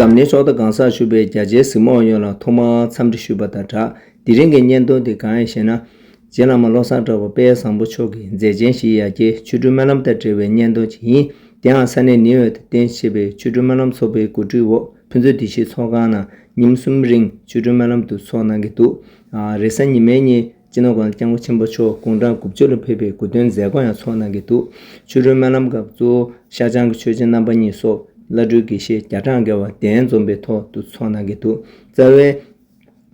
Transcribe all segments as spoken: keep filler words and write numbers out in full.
འཛམ་གླིང་ཕྱོགས་མཐའ་གང་སར་བཞུགས་པའི་རྒྱ་ཆེའི་གཟིགས་མོ་བ་ཡོངས་ལ་ཐོག་མར་འཚམས་འདྲི་ཞུས་པ་དང་སྦྲགས། དེ་རིང་གི་བརྙན་ཐུང་དེ་གང་ཡིན་ཞེ་ན། རྗེ་བླ་མ་བློ་བཟང་གྲགས་པ་དཔལ་བཟང་པོ་མཆོག་གི་མཛད་ཆེན་བཞིའི་ཡ་གྱལ་ཆོ་འཕྲུལ་སྨོན་ལམ་དང་འབྲེལ་བའི་བརྙན་ཐུང་ཅིག་ཡིན། དེའང་ས་གནས་ནིའུ་ཡོག་ཏུ་རྟེན་གཞི་བྱས་པའི་ཆོ་འཕྲུལ་སྨོན་ལམ་ཚོགས་པའི་གོ་སྒྲིག་འོག་ཕུན་ཚོགས་བདེ་སྐྱིད་ཚོགས་ཁང་ནང་ཉིན་གསུམ་རིང་ཆོ་འཕྲུལ་སྨོན་ལམ་དུ་ཚོགས་གནང་གི་འདུག། རེས་གཟའ་ཉི་མའི་ཉིན་སྤྱི་ནོར་༸གོང་ས་༸སྐྱབས་མགོན་ཆེན་པོ་མཆོག་དགུང་གྲངས་དགུ་བཅུ་ལ་ཕེབས་པའི་གོ་སྟོན་མཛད་སྒོ་ཡང་ཚོགས་གནང་གི་འདུག། ཆོ་འཕྲུལ་སྨོན་ལམ་སྐབས་གཙོ་བོ་ཤར་བྱང་གི་ཆོས་རྗེ་རྣམ་པ་གཉིས་སོགས་བླ་སྤྲུལ་དགེ་བཤེས་བརྒྱ་ཕྲག་བརྒལ་བ་གདན་འཛོམས་པའི་ཐོག་ཏུ་ཚོགས་གནང་གི་འདུག། རྩ་བའི་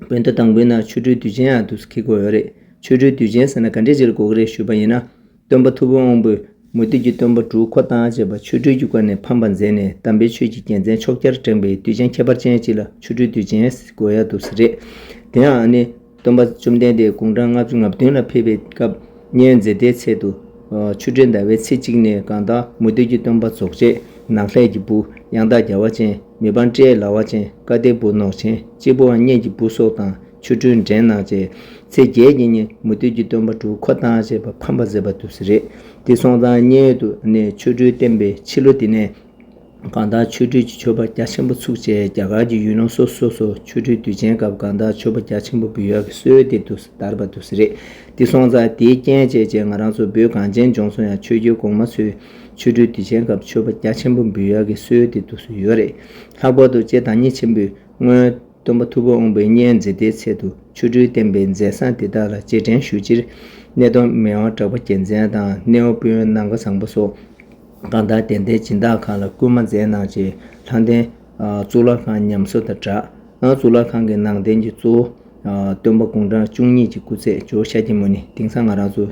བོད་ཟླ་དང་པོའི་ནང་ཆོ་འཕྲུལ་དུས་ཆེན་ཡང་དུས་སུ་འཁེལ་གྱི་ཡོད་རེད། ཆོ་འཕྲུལ་དུས་ཆེན་ཟེར་ན་ག་འདྲས་ཅིག་ལ་གོ་གི་རེད་ཞུས་པ་ཡིན་ན། སྟོན་པ་ཐུབ་པ་དབང་པོས་མུ་སྟེགས་ཀྱི་སྟོན་པ་དྲུག་འཁོར་བཏང་བྱས་པ་ཆོ་འཕྲུལ་གྱི་སྒོ་ནས་ཕམ་པར་མཛད་ནས་དམ་པའི་ཆོས་ཀྱི་རྒྱལ་མཚན་ཕྱོགས་བཅུར་བསྒྲེངས་པའི་དུས་ཆེན་ཁྱད་པར་ཅན་ཅིག་ལ་ཆོ་འཕྲུལ་དུས་ཆེན་ཟེར་གོ་ཡ་འདུག་ས་རེད། དེ་ཡང་ཨ་ནི། སྟོན་པ་བཅོམ་ལྡན་འདས་དགུང་གྲངས་ལྔ་བཅུ་ང་བདུན་ལ་ཕེབས་པའི་སྐབས་མཉན་ཡོད་མཛེས་ལྡན་ཚལ་དུ། ཆོ་འཕྲུལ་ཟླ་བའི་ཚེས་གཅིག་ནས་གང་ལྟར་མུ་སྟེགས་ཀྱི་སྟོན་པ་རྫོགས་བྱེད་ནགས་ལྷས་ཀྱི་བུ་ཡང་དག་རྒྱལ་བ་ཅན་མི་ཕམ་སྤྲེའུ་ལ་བ་ཅན་སྐལ་ལྡན་བུ་ནོར་ཆེན་གཅེར་བུ་དབང་གཉེན་གྱི་བུ་སོགས་དང་ཆོ་འཕྲུལ་འགྲན་གནང་བྱས་ཚེས་བརྒྱད་ཀྱི་ཉིན་མུ་སྟེགས་ཀྱི་སྟོན་པ་དྲུག་འཁོར་བཏང་བྱས་པ་ཕམ་པར་མཛད་པ་འདུག་ས་རེད། དེ་སོང་ཙང་མཉན་ཡོད་དུ་ནས་ཆོ་འཕྲུལ་བསྟན་པའི་ཕྱི་ལོ་དེ་ནས། གང་ལྟར་ཆོ་འཕྲུལ་གྱི་མཆོད་པ་རྒྱ་ཆེན་པོ་ཚུགས་བྱས་རྒྱ་གར་གྱི་ཡུལ་ལུང་སོ་སོ་སོ་སོར་ཆོ་འཕྲུལ་དུས་ཆེན་སྐབས་གང་ལྟར་མཆོད་པ་རྒྱ་ཆེན་པོ་འབུལ་ཡག་གི་སྲོལ་དེ་འདུག་སེ་དར་བ་འདུག་སེ་རེད། དེ་སོང་ཙང་དེའི་རྐྱེན་བྱས་བྱས་ང་རང་ཚོ་བོད་གངས་ཅན་ལྗོངས་སུ་ཡང་ཆོས་བརྒྱུད་གོང་མ་ཚོས་ཆོ་འཕྲུལ་དུས་ཆེན་སྐབས་མཆོད་པ་རྒྱ་ཆེན་པོ་འབུལ་ཡག་གི་སྲོལ་དེ་འདུག་སེ་ཡོད་རེད། ལྷག་པར་དུ་རྗེ་བདག་ཉིད་ཆེན་པོས་སྔོན། སྟོན་པ་ཐུབ་པ་དབང་པོའི་མཉན་ཡོད་མཛེས་ལྡན་ཚལ་དུ་ཆོ་འཕྲུལ་བསྟན་པའི་མཛད་བཟང་དེ་དག་ལ་རྗེས་དྲན་ཞུ་ཕྱིར། སྣེ་གདོང་མི་དབང་གྲགས་པ་རྒྱལ་མཚན་དང་སྣེའུ་དཔོན་ནམ་མཁའ་བཟང་པོ་སོགས་གང་ལྟར་གདན་སའི་སྦྱིན་བདག་ཁག་ལ་སྐུལ་མ་མཛད་གནང་རྗེས་ལྷ་ལྡན་གཙུག་ལག་ཁང་ཉམས་གསོ་དང་སྦྲགས། གཙུག་ལག་ཁང་གི་ནང་རྟེན་གྱི་གཙོ་བོ་སྟོན་པ་དགུང་གྲངས་བཅུ་གཉིས་ཀྱི་སྐུ་ཚད་ཇོ་བོ་ཤཱཀྱ་མུ་ནེ། དེང་སང་ང་རང་ཚོ་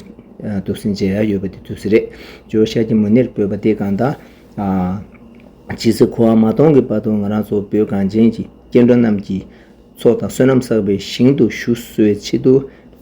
འདུག་སེ་མཇལ་ཡག་ཡོད་པ་དེ་འདུག་སེ་རེད། ཇོ་བོ་ཤཱཀྱ་མུ་ནེར་འབོད་པ་དེ་གང་ལྟར། ཇི་སྲིད་འཁོར་བ་མ་སྟོངས་ཀྱི་བར་དུ་ང་རང་ཚོ་བོད་གངས་ཅན་གྱི་སྐྱེ་འགྲོ་རྣམས་ཀྱི་ཚོགས་དང་བསོད་ནམས་བསགས་པའི་ཞིང་དུ་བཞུགས་གསོལ་བའི་ཆེད་དུ་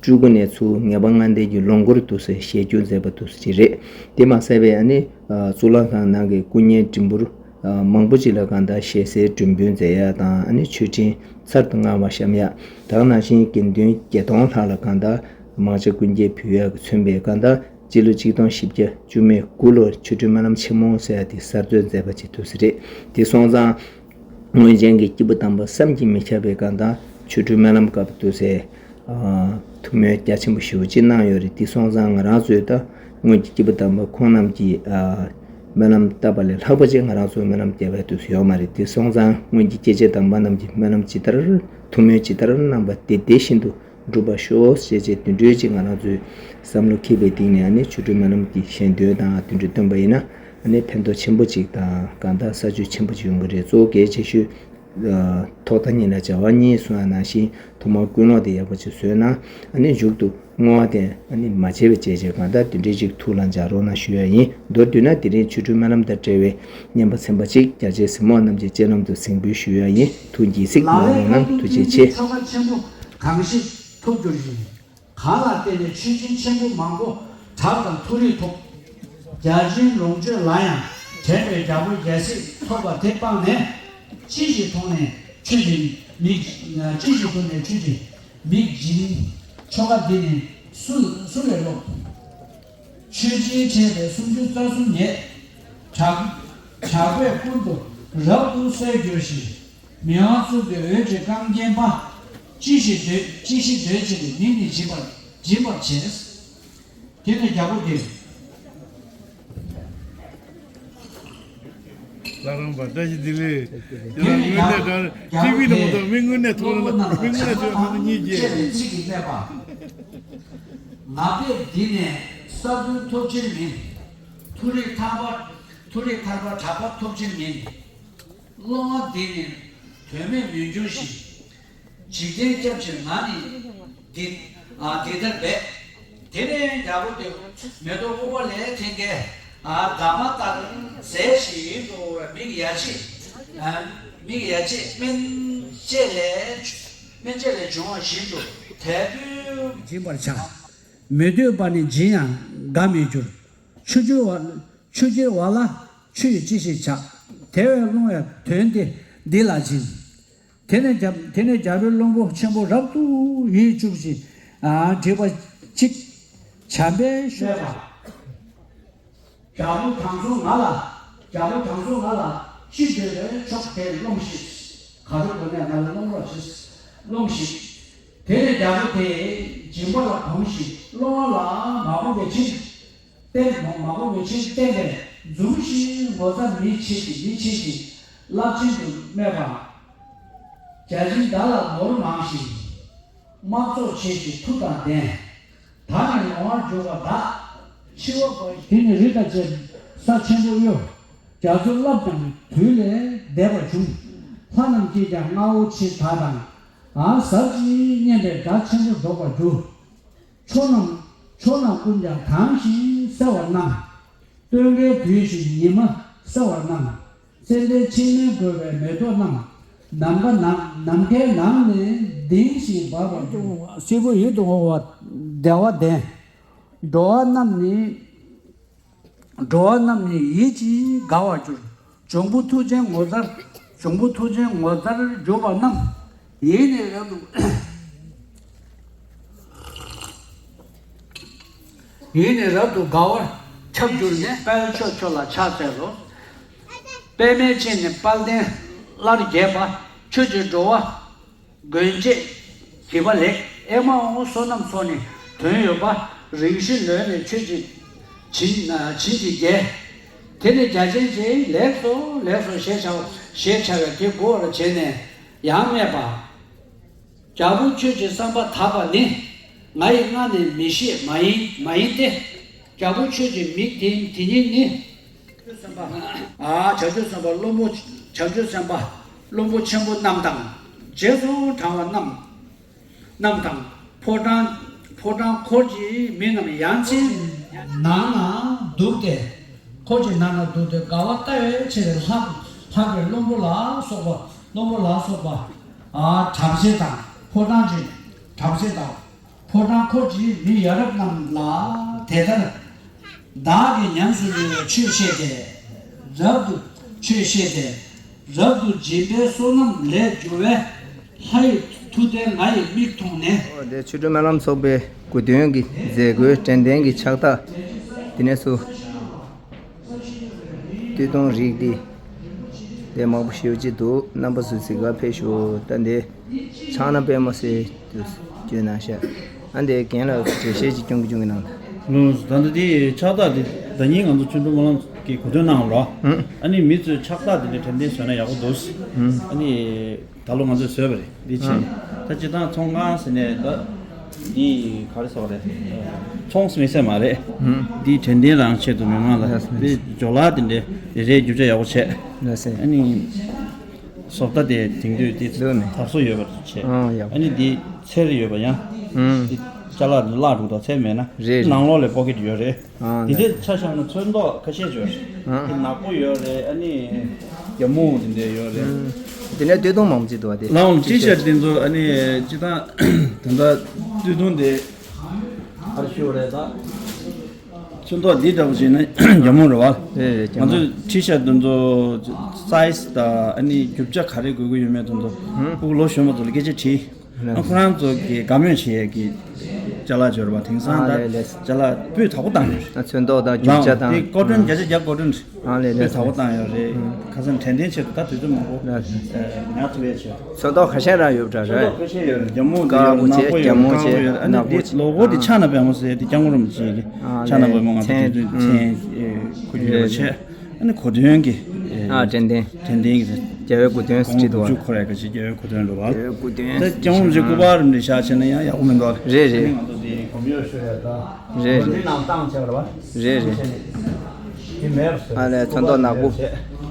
སྤྲུལ་སྐུ་ནས་ཚུར་ངེས་པ་ལྔ་ལྡན་གྱི་ལོངས་སྐུར་འདུག་སེ་ཞལ་བསྒྱུར་མཛད་པ་འདུག་སེ་ཅིག་རེད། དེ་མ་ཟད་པའི་ཨ་ནི་གཙུག་ལག་ཁང་ནང་གི་སྐུ་བརྙན་བྲིས་འབུར་མང་པོ་ཅིག་ལ་གང་ལྟར་ཞལ་གསེར་བྲིས་འབུལ་མཛད་ཡ་དང་ཨ་ནི་མཆོད་སྤྲིན་ཚར་དུ་དངར་བ་བཤམས་ཡ། ད་ག་ནང་བཞིན་དགེ་འདུན་བརྒྱད་སྟོང་ལྷག་ལ་གང་ལྟར་མང་ཇ་སྐུ་འགྱེད་ཕུལ་ཡ་གི་མཚོན་པའི་གང་ལྟར། སྤྱི་ལོ་ཆིག་སྟོང་བཞི་བརྒྱ་བཅུ་མེད་དགུ་ལོར་ཆོ་འཕྲུལ་སྨོན་ལམ་ཆེན་མོ་ཟེར་ཡ་དེ་གསར་བཟོ་མཛད་པ་ཅིག་འདུག་སེ་རེད། དེ་སོང་ཙང་སྔོན་ཆད་ཀྱི་སྐྱེས་བུ་དམ་པ་བསམ་གྱིས་མི་ཁྱབ་པའི་གང་ལྟར་ཆོ་འཕྲུལ་སྨོན་ལམ་སྐབས་འདུག་སེ་ཐུགས་སྨོན་རྒྱ་ཆེན་པོ་ཞེ་པོ་ཅིག་གནང་ཡོད་རེད། དེ་སོང་ཙང་ང་རང་ཚོས་ད་སྔོན་གྱི་སྐྱེས་བུ་དམ་པ་ཁོང་རྣམས་ཀྱིས་སྨོན་ལམ་བཏབ་པ་ལས་ལྷག་པ་ཅིག་ང་རང་ཚོས་སྨོན་ལམ་བརྒྱབ་པ་འདུག་སེ་ཡོད་མ་རེད། དེ་སོང་ཙང་སྔོན་གྱི་སྐྱེས་ཆེན་དམ་པ་རྣམས་ཀྱིས་སྨོན་ལམ་ཇི་ལྟར་ཐུགས་སྨོན་ཇི་ལྟར་གནང་པ་དེ་དེ་བཞིན་དུ། འགྲུབ་པར་ཤོག་ཞེས་བྱས་དེ་འདྲའི་ཅིག་ང་རང་ཚོའི་བསམ་བློ་འཁྱེར་བའི་སྟེང་ནས་ཨ་ནི་ཆོ་འཕྲུལ་སྨོན་ལམ་གྱི་ཞལ་འདོན་དང་དེ་འདྲ་བཏོན་པ་ཡིན་ན་ཨ་ནི་ཕན་ཐོགས་ཆེན་པོ་ཅིག་དང་གང་ལྟར་ས་ཆོད་ཆེན་པོ་ཅིག་ཡོང་གི་རེད། གཙོ་བོ་གལ་ཆེ་ཤོས་ཐོག་མཐའ་གཉིས་ལ་བྱ་བ་གཉིས་གསུངས་པ་ནང་བཞིན་ཐོག་མར་ཀུན་སློང་དེ་ཡག་པོ་ཅིག་བཟོས་ན་ཨ་ནི་མཇུག་ཏུ་བསྔོ་བ་དེ་ཨ་ནི་མ་བརྗེད་པ་བྱས་བྱས་གང་ལྟར་དེ་འདྲའི་ཅིག་ཐུགས་ལ་འཇགས་རོགས་གནང་ཞུ་ཡ་ཡིན། མདོར་བསྡུས་ན་དེ་རིང་ཆོ་འཕྲུལ་སྨོན་ལམ་དང་འབྲེལ་བའི་སྙན་པ་ཚན་པ་ཅིག་རྒྱ་ཆེའི་གཟིགས་མོ་བ་རྣམས་ཀྱི་སྤྱན་ལམ་དུ་གཟིགས་འབུལ་ཞུ་ཡ་ཡིན། ཐུགས་མཁྱེན་གཟིགས་གནང་རོགས་གནང་། ཐུགས་རྗེ་ཆེ། ཆོ་ག་ཆེན་པོ་གང་ཞིག་ཐོབ་འགྱུར་ཞིང་། གང་ལ་བརྟེན་ནས་མཆོད་སྦྱིན་ཆེན་པོ་མང་པོ་གྲགས་དང་མཐོ་རིས་ཐོབ། བརྒྱ་བྱིན་ལོངས་སྤྱོད་ལ་ཡང་དྲན་པའི་རྒྱལ་པོ་རྒྱལ་སྲིད་ཐོབ་པ་དེ་སྤངས་ནས། ཅི་ཞིག་མཐོང་ནས་ཆོས་ཀྱི་མིག་ཅི་ཞིག་མཐོང་ནས་ཆོས་ཀྱི་མིག་སྦྱིན། ཆོ་ག་འདི་ནི་སུ་སུ་ལས་སློབ། མཆོད་སྦྱིན་ཕྲད་པའི་སུམ་ཅུ་རྩ་གསུམ་ཡས། དྲག་དྲག་པོས་ཀུན་ཏུ་རབ་ཏུ་གསལ་འགྱུར་ཞིང་། མི་དབང་གཙུག་གི་འོད་ཀྱིས་རྐང་བརྒྱན་པ། ཅི་ཞིག་འདོད་ཅི་ཞིག་འདོད་ཅེས་པའི་མིང་ནི་སྦྱིན་པར་སྦྱིན་པར་བྱེད། དེ་ནས་རྒྱལ་པོ་དེས། ལྷ་རམས་པ་བཀྲ་ཤིས་བདེ་ལེགས། དེ་ལ་དངོས་གནས་དྲང་ཊི་བི་ལ་མ་གཏོགས་མི་དངོས་གནས་མཐོང་ན་མི་དངོས་གནས་ཐོས་མ་གཏོགས་གཉིས་བརྗེད། ཅེས་པའི་ཚིག་གིས་སྨྲས་པ། ང་ཕེབས་འདི་ནས་ས་བོན་ཐོབ་ཕྱིར་མིན། མཐོ་རིས་ཐར་པ་མཐོ་རིས་ཐར་པ་གྲགས་པ་ཐོབ་ཕྱིར་མིན། སློབ་མ་འདི་ནི་དོན་མེད་མི་འགྱུར་ཞིང་། འཇིག་རྟེན་སྐྱབས་ཕྱིར་ང་ནི་འདི་ཨ་འདི་ལྟར་འབད། དེ་ནས་རྒྱལ་པོ་དེ་མེ་ཏོག་ཕུང་པོ་ལས་ཐོན་ཁའི་ཨ་འདབ་མ་ལྟར་མཛེས་ཤིང་དུ་མིག་ཡ་ཆེས་ཨ་མིག་ཡ་ཆེས་སྨན་དཔྱད་ལས་སྨན་དཔྱད་ལས་བྱུང་བ་བཞིན་དུ་དལ་བུས་སྦྱིན་པར་བྱ། མི་འདོད་པ་ནི་སྦྱིན་ཡང་དགའ་མི་འགྱུར། ཆུ་སྐྱོར་བ་ཆུ་སྐྱོར་བ་ལ་ཆུ་ཡིས་ཅི་ཞིག་བྱ། དལ་བས་སློང་བའི་དོན་དེ་འདི་ལ་སྦྱིན། དེ་ནས་རྒྱལ་དེ་ནས་རྒྱལ་པོའི་བློན་པོ་ཆེན་པོ་རབ་ཏུ་ཡིད་གཅུགས་ཤིང་ཨ་དྲིས་པ་གཅིག་བྱམས་པས་ཤོག། རྒྱལ་པོ་དང་ཚོ་ང་ལ་རྒྱལ་པོ་དང་ཚོ་ང་ལ་ཅི་འདོད་པའི་ཕྱོགས་དེར་སློངས་ཤིག། ག་རེ་དགོས་ནས་ང་ལ་སློང་རོགས་བྱེད། སློང་ཞིག་དེ་ནས་རྒྱལ་པོ་དེས་སྦྱིན་པ་ལ་གོམས་ཤིག་སློང་བ་ལ་མ་གོམས་པའི་ཕྱིར། བསྟན་མ་མ་གོམས་པའི་ཕྱིར་བསྟན་པས་འཛུམ་ཞིང་ངོ་མཚར་མི་ཕྱེད་ཀྱིས་མི་ཕྱེད་ཀྱིས་རླབས་ཆེན་དུ་སྨྲས་པ། བརྒྱ་བྱིན་བདག་ལ་ནོར་མང་ཞིང་། དམག་ཚོགས་ཆེ་ཞིང་མཐུ་དང་ལྡན། ད་ནི་ལོང་བར་འགྱུར་བ་དག་འཆི་བ་འབའ་ཞིག་དེ་ནི་རི་དང་བཅས་ས་ཆེན་པོ་གཡོ། རྒྱ་མཚོ་རླབས་དང་དུས་ལས་འདས་པར་འབྱུང་། ལྷ་རྣམས་ཀྱིས་ཀྱང་རྔ་བོ་ཆེ་དག་དང་། ཨ་ཟབ་ཅིང་སྙན་པའི་སྒྲ་ཆེན་པོ་སྒྲོག་པར་འགྱུར། ཕྱོགས་རྣམས་ཕྱོགས་རྣམས་ཀུན་ཀྱང་དྭངས་ཤིང་གསལ་བར་སྣང་། སྟོན་ཀའི་དུས་བཞིན་ཉི་མ་གསལ་བར་སྣང་། ཙནྡན་ཕྱེ་མའི་བསྐོལ་བའི་མེ་ཏོག་རྣམས། ནམ་མཁའ་ནམ་ནམ་མཁའི་ནང་ནས་ལྡིང་ཞིང་འབར་བར་འགྱུར། སྐྱེས་བུ་ཡིད་དུ་འོང་བ་བདེ་བ་ལྡན། འགྲོ་བ་རྣམས་ནི། འགྲོ་བ་རྣམས་ནི་ཡིད་ཀྱིས་དགའ་བར་འགྱུར། འབྱུང་པོ་མཐུ་ཆེན་ངོ་མཚར། འབྱུང་པོ་མཐུ་ཆེན་ངོ་མཚར་གྱུར་པ་རྣམས། ཡིད་ནི་རབ་ཏུ། ཡིད་ནི་རབ་ཏུ་དགའ་བར་ཁྱབ་གྱུར་ནས། དཔལ་མཆོག་ཁྱོད་ལ་ཕྱག་འཚལ་ལོ། པདྨས་སྤྱན་ནི་དཔལ་ལྡན་སླར་རྒྱས་པ། ཁྱོད་ཀྱིས་འགྲོ་བ་མགོན་བཅས་བགྱིས་པ་ལེགས། ཨེ་མ་ཧོ། བསོད་ནམས་ཚོགས་ནི་དོན་ཡོད་པ། རིང་ཞི་ལོན་ནས་ཆོས་ཀྱི་བྱིན་བྱིན་གྱིས་རྒྱས། དེ་ནས་རྒྱ་ཆེན་གྱིས་ལེགས་སོ་ལེགས་སོ་ཞེས་བྱ་བ་ཞེས་བྱ་བའི་དེ་མགུ་བར་བྱས་ནས་ཡང་སྨྲས་པ། རྒྱལ་པོ་ཁྱོད་ཀྱི་བསམ་པ་དག་པ་ནི། ང་ཡི་སྔ་ནས་མི་ཤེས་མ་ཡིན་མ་ཡིན་ཏེ། རྒྱལ་པོ་ཁྱོད་ཀྱི་མིག་དེ་དེ་ཉིད་ནི། བྱང་ཆུབ་སེམས་དཔའ། ཨ། བྱང་ཆུབ་སེམས་དཔའ་བློན་པོ། བྱང་ཆུབ་སེམས་དཔའ་བློན་པོ་ཆེན་པོ་རྣམས་དང་། རྗེས་སུ་འབྲང་བ་རྣམས། རྣམས་དང་། ཕོ་བྲང་། ཕོ་བྲང་འཁོར་གྱི་མི་རྣམས་ཡང་ཅིན་ནང་ན་འདུག་སྟེ། འཁོར་གྱི་ནང་ན་འདུག་སྟེ་དགའ་བ་ལྟ་བའི་ཕྱིར་ལྷག་ལྷག་པའི་བློན་པོ་ལ་སོགས་པ། བློན་པོ་ལ་སོགས་པ། ཨ། བྲམ་ཟེ་དང་། ཕོ་བྲང་གི་བྲམ་ཟེ་དང་། ཕོ་བྲང་འཁོར་གྱི་མི་ཡ་རབས་རྣམས་ལ་དེ་ལྟར། བདག་གིས་ཉམས་སུ་མྱོང་བའི་ཆོས་བཤད་དེ། རབ་ཏུ་ཆོས་བཤད་དེ། རབ་ཏུ་སྦྱིན་པའི་བསོད་ནམས་ལས་གྱུར་པའི་ལྷ་ཡི་མཐུ་རྟེན་ང་ཡི་མིག་མཐོང་ནས། འོ་དེ་ཆོ་འཕྲུལ་སྨོན་ལམ་ཚོགས་པའི་དགུ་སྟོན་གྱི་མཛད་སྒོའི་དྲན་རྟེན་གྱི་ཕྱག་རྟགས་འདི་ནས་སུ། སྟོད་ཐུང་རིགས་འདི། དེ་མང་པོ་ཞེ་པོ་ཅིག་འདུག་རྣམ་པ་ཚོས་གཟིགས་ག་ཕེབས་ཤོག་ད་འདི། ཕྱག་ན་པདྨོ་ཟེར་དུ་བརྗོད་གནང་ཤག་ཨ་འདི་རྒན་ལགས་འགྲེལ་བཤད་ཅིག་སྐྱོན་གྱི་སྐྱོན་གྱི་གནང་། ལོ། ད་ལྟ་དེ་ཕྱག་རྟགས་དེ་ཟླ་ཉིན་ང་ཚོ་ཆོ་འཕྲུལ་སྨོན་ལམ་གྱི་གོ་སྟོན་གནང་བ་རོ། ཨ་ནི་མི་ཚོས་ཕྱག་རྟགས་དེ་འདྲ་དྲན་རྟེན་བཟོས་ན་ཡག་པོ་འདུག་ཨ་ནི། ད་ལོ་ང་ཚོས་བཟོས་པ་རེད། འདི་བྱས་ནས་ད་སྤྱིར་བཏང་ཚོང་ཁང་ཟེར་ནས་ད་འདི་ག་རེ་ཟེར་བ་རེད། ཚོང་ཟེར་མི་ཟེར་མ་རེད། འདི་དྲན་རྟེན་རང་ཆེད་དུ་མི་མང་ལ་འདི་སྦྱོར་ལྭ་དེ་འདྲའི་རེ་རེ་རྒྱུ་ཆ་ཡག་པོ་བྱས། ཨ་ནི་བཟོ་ལྟ་དེ་དེང་དུས་འདི་དར་སྲོལ་ཡོད་པ་བྱས། ཨ་ནི་འདི་ཚེར་ཡོད་པ་ཡང་འདི་ཅ་ལག་འདི་བརླག་འགྲོ་དང་ཚེར་མེད་ན་ནང་ལོགས་ལ་པོ་ཀེ་ཊི་ཡོད་རེད། ཨ་དེ་འདྲའི་ཆ་བཞག་ན་ཚོན་མདོག་ཁ་ཤས་ཡོད་རེད། ཨ་དེ་ནག་པོ་ཡོད་རེད། ཨ་ནི་རྒྱ་སྨུག་དེ་འདྲ་ཡོད་རེད། དེ་ནས་སྟོད་ཐུང་མང་པོ་ཅིག་འདུག་བ་དེ། ལའང་ཊི་ཤར་ཊི་དེ་ཚོ་ཨ་ནི་སྤྱིར་བཏང་དེ་འདྲ་སྟོད་ཐུང་དེ་ག་རེ་ཞུ་དགོས་རེད་ད། ཚོན་མདོག་འདི་འདྲ་པོ་བྱས་ན་རྒྱ་སྨུག་རེད་བ། རེད་རེད། རྒྱ་སྨུག་ང་ཚོ་ཊི་ཤར་ཊི་དེ་ཚོ་སའི་ཛི་དང་ཨ་ནི་རྒྱུ་ཆ་ག་རེ་དགོས་ཀྱི་ཡོད་མེད་དེ་ཚོ་ཕྲུ་གུ་ལོ་གཞོན་པ་ཚོ་ལ་སྐད་ཆ་དྲིས། ཨ་ཁོ་རང་ཚོ་གི་དགའ་མོས་བྱེད་ཡས་ཀྱི་ཅ་ལག་འབྱོར་བ་དེང་སང་ད་ལས་ལས། ཅ་ལག་སྤུས་དག་པོ་བཏང་ཡོད་རེད། ཨ་ཚོན་མདོག་དང་རྒྱུ་ཆ་དང་། དེ་ཀོ་ཊོན་བརྒྱ་ཆ་བརྒྱ་ཀོ་ཊོན་རེད། ཨ་ལས་ལས། སྤུས་དག་པོ་བཏང་ཡོད་རེད། ཁ་སང་དྲན་རྟེན་ཆེད་དུ་ད་དུས་ཚོད་མང་པོ་ལས་ལས། ཉར་ཐུབ་ཡས་བྱས། ཚོན་མདོག་ཁ་ཤས་རང་ཡོད་པ་འདྲ་ཚོན་རེད། མདོག་ཁ་ཤས་ཡོད་རེད། རྒྱ་སྨུག་འདི་ཡོད་དཀར་པོ་རེད། བྱས་ནག་པོ་རྒྱ་སྨུག་ཡོད་རེད། བྱས་ཨ་ནག་པོ་བྱས། ལོ་གོ་འདི་ཕྱག་ན་པདྨོ་ཟེར་དེ་སྐྱབས་མགོན་རིན་པོ་ཆེ་གི་ཕྱག་ན་པདྨོ་ང་ཚོ་དུས་ཚོད་མཚན་འཁོད་རྒྱུ་ཡོད་པ་བྱས། ཨ་ནི་གོ་སྟོན་གྱི། ཨ་དྲན་རྟེན། དྲན་རྟེན་གྱི་རྒྱལ་བའི་གོ་སྟོན་ཟེར་བྲིས་འདུག་བ། མཇུག་འཁོར་ཡ་ག་ཅིག་རྒྱལ་བའི་གོ་སྟོན་རེད་བ། རྒྱལ་བའི་གོ་སྟོན་ད་ཟེར་སྐྱབས་མགོན་རིན་པོ་ཆེ་སྐུ་པར་རིམ་བསྒྲིགས་བཞག་བྱས་ན་ཡང་ཡག་པོ་མི་འདུག་བ། རེད་རེད། ཨ་ནི་ང་ཚོ་དེ་གོམ་ཡོད་ཤོད་ཡ་ད། རེད་རེད། འདི་ནང་བཏང་བྱས་པ་རེད་བ། རེད་རེད། དེ་མེད་པ་ཟེར། ཨ་ལས་ཚོན་མདོག་ནག་པོ།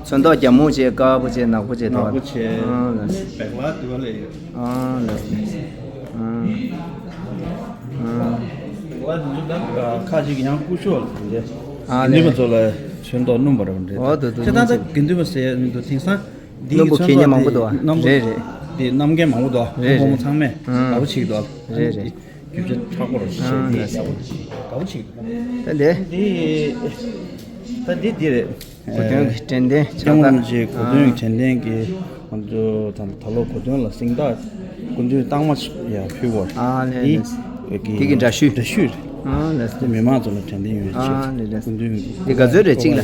ཚོན་མདོག་རྒྱ་སྨུག་བྱས་དཀར་པོ་བྱས་ནག་པོ་བྱས་འདུག་བ། ནག་པོ་བྱས། ཨ་ལས། ཨ་ནི་བེག་ལ་དེ་བ་ལས་ཡོད། ཨ་ལས། ཨ་ཨ། བེག་ལ་དེ་ཚོ་ད་ཁ་ཅིག་ཡང་སྐུ་ཞབས་ལ་དེ་འདྲས། ཨ་དགེ་འདུན་པ་ཚོ་ལ་ཚོན་མདོག་སྣུམ་པ་རེད་བ་འདྲས། འོ་དུ་དུ་ཁྱེད་རང་ད་དགེ་འདུན་པ་ཟེར་ཡ་མི་འདུག་དེང་སང་། འདི་གི་ཚོན་མདོག་དེ་རྣམ་རེད་རེད། དེ་རྣམ་རྒྱལ་མང་པོ་འདུག་རེད་ཕོ་མོ་རེད། ཚང་མས་ཨང་དགའ་པོ་བྱེད་ཀྱི་འདུག་རེད་རེད། རྒྱུ་ཆ་མཁྲེགས་པོ་རེད་ཨང་ཤེས་དེ་རེད། དགའ་པོ་དགའ་པོ་བྱེད་ཀྱི་འདུག་ད་འདི། འདི་ད་འདི་འདི་རེད། གོ་སྟོན་གྱི་དྲན་རྟེན་ཕྱག་རྟགས། སྐྱབས་མགོན་རིན་པོ་ཆེའི་གོ་སྟོན་གྱི་དྲན་རྟེན་གྱི་ང་ཚོ་ད་ད་ལོ་གོ་སྟོན་ལ་གཟེངས་རྟགས་སྐུ་མདུན་རྟགས་མ་ཡ་ཕུལ་བ་ཨ་ལས་འདི་ལས། གི་འདི་གི་འདྲ་བཤུས། འདྲ་བཤུས་རེད། ཨ་ལས། དེ་མི་མང་ཚོ་ལ་དྲན་རྟེན་ཡོད་ཨ་ཆེད་ལས་ལས། སྐུ་མདུན་གྱི་འདི་ག་ཚོད་རེད་གཅིག་ལ།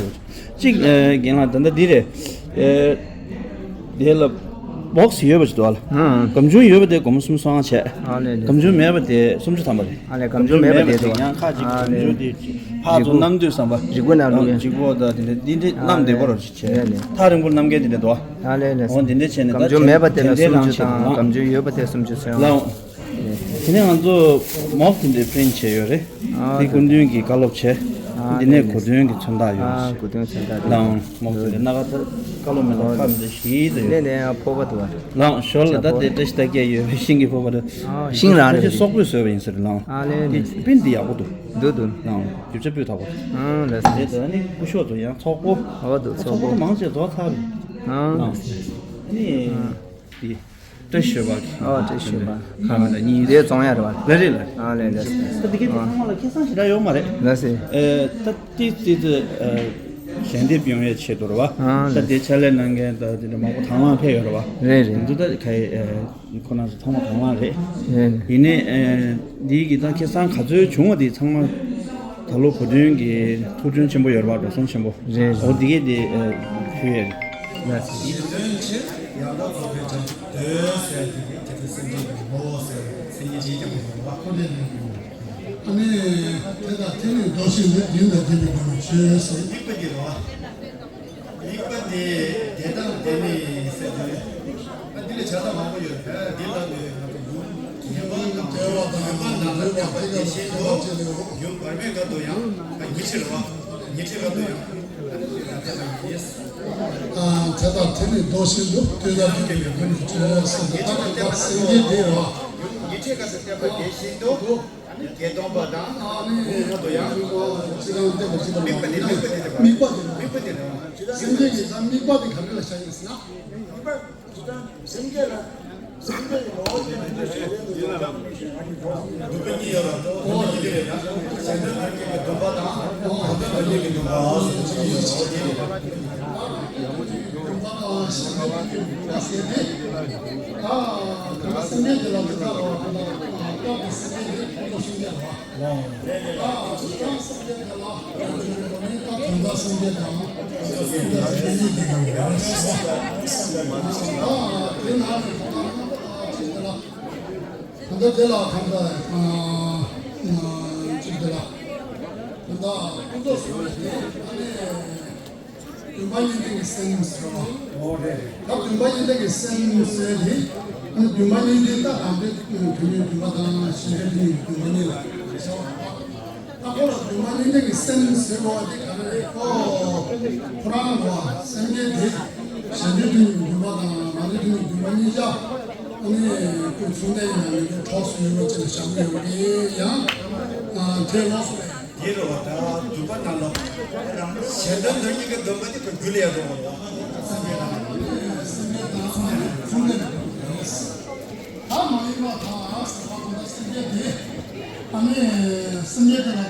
གཅིག་ཨ་རྒན་ལགས་ད་ལྟ་འདི་རེད། ཨ་དེ་ལ་ བོགས་ཡོད་པ་ཞིག་འདུག་ཨ་ལ། ཨང་། སྒམ་ཆུང་ཡོད་པ་དེ་སྒོར་མོ་སུམ་ཅུ་སོ་ལྔ་བྱས། ཨ་ལས་ལས། སྒམ་ཆུང་མེད་པ་དེ་སུམ་ཅུ་ཐམ་པ་རེད། ཨ་ལས། སྒམ་ཆུང་མེད་པ་དེ་འདུག་ཨ། ཡང་ཁ་ཅིག་ཨ་ལས། སྒམ་ཆུང་དེ་ཕར་ཚུར་རྣམ་ཐོས་བསམ་པ། འཇིགས་པ་ནང་ལུགས་ཡང་འཇིགས་པ་དང་དེ་འདྲ་འདི་འདྲ་ཨ་རྣམ་བདེ་པོ་ལས་ར་ཞིག་བྱས། ལས་ལས། ཐག་རིང་པོ་རྣམ་རྒྱལ་དེ་འདྲ་འདུག་ཨ། ཨ་ལས་ལས། འོ་འདི་འདྲ་བྱས་ནས་ད་སྒམ་ཆུང་མེད་པ་དེ་ལ་དེ་འདྲའི་སུམ་ཅུ་ལངས་བྱས་དང་། ལངས། སྒམ་ཆུང་ཡོད་པ་དེ་སུམ་ཅུ་སོ་ལྔ། ལའང་། དེ་ནས་ང་ཚོ་མོག་དེ་འདྲའི་པི་རིན་ཊི་བྱས་ཡོད་རེད། ཨ་དེ་སྐུ་མདུན་གྱི་བཀའ་སློབ་བྱས། ཨ་འདི་ནས་གོ་སྟོན་གྱི་མཚོན་རྟགས་ཡོད་ཨ་རེད། གོ་སྟོན་མཚོན་རྟགས་དེ། ལའང་མོག་དེ་འདྲའི་སྣ་ཁ་ད་བཀའ་སློབ་མེ་ཏོག་ཁ་མི་འདྲ་ཞིག་དེ་ཡོད། ལས་ལས། ཡང་ཕོར་པ་འདུག་ཨ། ལའང་ཞོར་ལ་ད་དེ་བཀྲ་ཤིས་རྟགས་བརྒྱད་ཡོད་པའི་ཤིང་གི་ཕོར་པ་རེད། ཨ་ཤིང་རང་རེད། ཕལ་ཆེར་སོག་པོས་བཟོས་པ་ཡིན་ས་རེད། ལའང་། ཨ་ལས་དེ་ལས། པིན་དེ་ཡག་པོ་འདུག་འདུག་འདུག་ལའང་རྒྱུ་ཆ་སྤུས་དག་པོ་འདུག་ཨ་ལས་སོ། དེ་ད་ནི་སྐུ་ཞབས་ཚོ་ཡང་ཚོགས་པོ། འོ་འདུག་ཚོགས་ཚོགས་པོ་པོ། མང་ཆེ་རྫོགས་ཚར་རེད། ཨ་ལའང་། ཨ་ནི། ཨ། དེ། བཀྲ་ཤིས་པ། ཨོ་བཀྲ་ཤིས་པ། ཁ་མི་ལ་གཉིས། དེ་བཙོང་ཡ་རེད་བ། ལ་རེད་ལ། ཨ་ལས་ལས། ད་དེ་གའི་དེ་ཚང་མ་ལ་ཁེ་བཟང་ཞེ་དྲག་ཡོད་མ་རེད། ལ་སེ། ཨེ་ད་དེ་དེ་ཚོ་ཨེ་ཞལ་འདེབས་ཡོང་ཡའི་ཆེད་དུ་རེད་བ། ཨ་ད་ལས། དེ་ཕྱག་ལས་གནང་མཁན་ད་དེ་འདྲ་མང་པོ་དང་བླངས་ཕེབས་ཡོད་རེད་བ། རེད་རེད། འདི་ད་ག་ཡི་ཨེ་ཁོ་རང་ཚོ་ཚང་མ་དང་བླངས་རེད། རེད། ཡིན་ནའི་ཨེ་འདི་གི་ད་ཁེ་བཟང་ག་ཚོད་བྱུང་བ་དེ་ཚང་མ་ད་ལོ་བོད་དོན་གི་ཐུགས་མཐུན་ཆེན་པོ་ཡོད་རེད་བ། འགྲོ་སོང་ཆེན་པོ། རེད་རེད། འོ་དེ་གའི་དེ་ཨེ་ཕུལ་ཡ་རེད། ལ་སེ། དོན་ཆེད་ཡང་དག་རྫོགས་པའི་བྱང་དོན་ཟེར་དེ་གའི་དེ་ཚོ་སེམས་ཅན་གྱི་ངོ་བོ་ཟེར་སེམས་ཉིད་ཅིག་ཀྱང་མི་འདུག་བ། ཁོ་ནས་ཨ་ནི་དེ་དང་དེ་ནི་མདོ་ཞིག་ནི་རྒྱུན་དང་རྒྱུན་མི་འདུག་ཆོས་སོ། དམིགས་པ་འདི་རེད་བ། དམིགས་པ་འདི་དེ་དང་དེ་ནི་ཟེར་དུས་ཨ་འདི་ལས་བྱ་དག་མང་པོ་ཡོད་པས་འདི་ལ་ནི་ང་ཚོ་ཡུམ་ངེས་པ་དང་ཡུམ་པ་དང་ལྡན་པ་དེ་བཞིན་དུ་ཡུམ་བར་མའི་སྐབས་སུ་ཡང་ཉི་ཁྲི་རེད་བ། ཉི་ཁྲི་སྐབས་སུ་ཡང་ཨ་ནི་དེ་ལ་བསྟན་པ་ཡིན། ཨ་དེ་དང་དེ་ནི་མདོ་ཞིག་འདུག་དེ་ལ་དེ་ནི་དེ་ནི་ཆོས་སོ། དེ་དག་གི་སེམས་ཉིད་དེ་རེད་བ། ཉི་ཁྲི་སྐབས་སུ་བསྟན་པ་དེ་བཞིན་དུ། ཨ་ནི་བརྒྱད་སྟོང་པ་དང་ཨ་ནི་ཁ་དོ་ཡང་ཅི་ལ་བལྟས་པ་ཅི་ལ་དམིགས་པ་དེ་དམིགས་པ་དེ་དམིགས་པ་དེ་རེད། སེམས་ཅན་གྱི་ད་དམིགས་པ་དེ་ག་རེ་ལ་བཞག་ཡིན་ཟེར་ན། སེམས་ཅན་ལ་སེམས་ཅན་གྱི་ངོ་བོ་དེ་ནི་ཞེས་པའི་ནི་སྡོམ་པ་གཉིས་ཡོད་ལ། སྡོམ་པ་གཉིས་དེ་རེད་ཡང་གཞན་དོན་དོན་གཉེར་གྱི་སྡོམ་པ་དང་གང་དོན་དོན་གཉེར་གྱི་སྡོམ་པ་ཟེར་གཅིག་གཉིས་ཡོད་ཅེས་དེ་རེད། སྡོམ་པ་དང་གཞན་དོན་གཉེར་གྱི་སྡོམ་པ་ཟེར་ཏེ། ད་དེ་ནི་སེམས་ཅན་དེ་ལ་འདི་ལྟ་བ་དང་སྟོབས་ཀྱི་སེམས་ཅན་དེ་ཁོང་ཁྲོ་སེམས་ཅན་ལ། ད་ཚུལ་ཁྲིམས་སངས་རྒྱས་དེ་ལ་ཡང་དོན་དམ་སངས་རྒྱས་དང་དོན་དམ་སངས་རྒྱས་གཉིས་ཀྱི་ཡང་ཡོད་རེད་ཟེར་བ། ད་དེ་ནང་ནས་ད་ལྟ་རྣམ་པ་ཐམས་ཅད་དེ་ལ་ད་ལྟ་དེ་ལ་ད་ལྟ་ཅིག་དེ་ལ་ད་ལྟ་ཀུན་རྫོབ་ཟེར་བ་དེ་ཨ་ནི། བདུན་པ་གཉིས་ལྡན་གྱི་སེམས་ཟེར་བ། འོ་རེད། ད་བདུན་པ་གཉིས་ལྡན་གྱི་སེམས་ཟེར་དེ། ཨ་ནི་བདུན་པ་གཉིས་ལྡན་ད་རང་འདྲེན་དོན་གཉིས་བདུན་པ་དང་གཞན་འདྲེན་དོན་གཉིས་བདུན་པ་གཉིས་ལ་རེ་ཆགས་པ། ད་ཁོ་ལ་བདུན་པ་གཉིས་ལྡན་གྱི་སེམས་ཟེར་བ་དེ་ག་རེ་རེད། ཁོ་ཁོ་རང་ལ་སེམས་ཅན་དེ་གཞན་འདྲེན་དོན་གཉིས་བདུན་པ་དང་རང་འདྲེན་དོན་གཉིས་བདུན་པ་གཉིས་ཆ། ཨ་ནི་ཁོ་ཚུལ་ལྡན་ཡིན་ན་མི་འདུག་གྲོགས་སུ་ཡོད་པ་ཅིག་ལ་བཞག་གི་ཡོད་པ་དེ་ཡང་དེ་ལོགས་སུ་རེད། དེ་རུ་བ་ད་བདུན་པ་ནང་ལ་གཞན་དོན་དོན་གཉིས་ཀྱི་སྡོམ་པ་དེ་ཁོ་རྒྱུད་ལ་ཡང་འགྲོ་བ་རེད། སེམས་ཅན་དང་སེམས་ཅན་དང་ཚུལ་ལྡན་དུ་འགྲོ་བས། ད་མ་ཡིན་པ་དང་ཟེར་བ་ད་སེམས་ཅན་དེ་ཨ་ནི་སེམས་ཅན་དེ་ལ་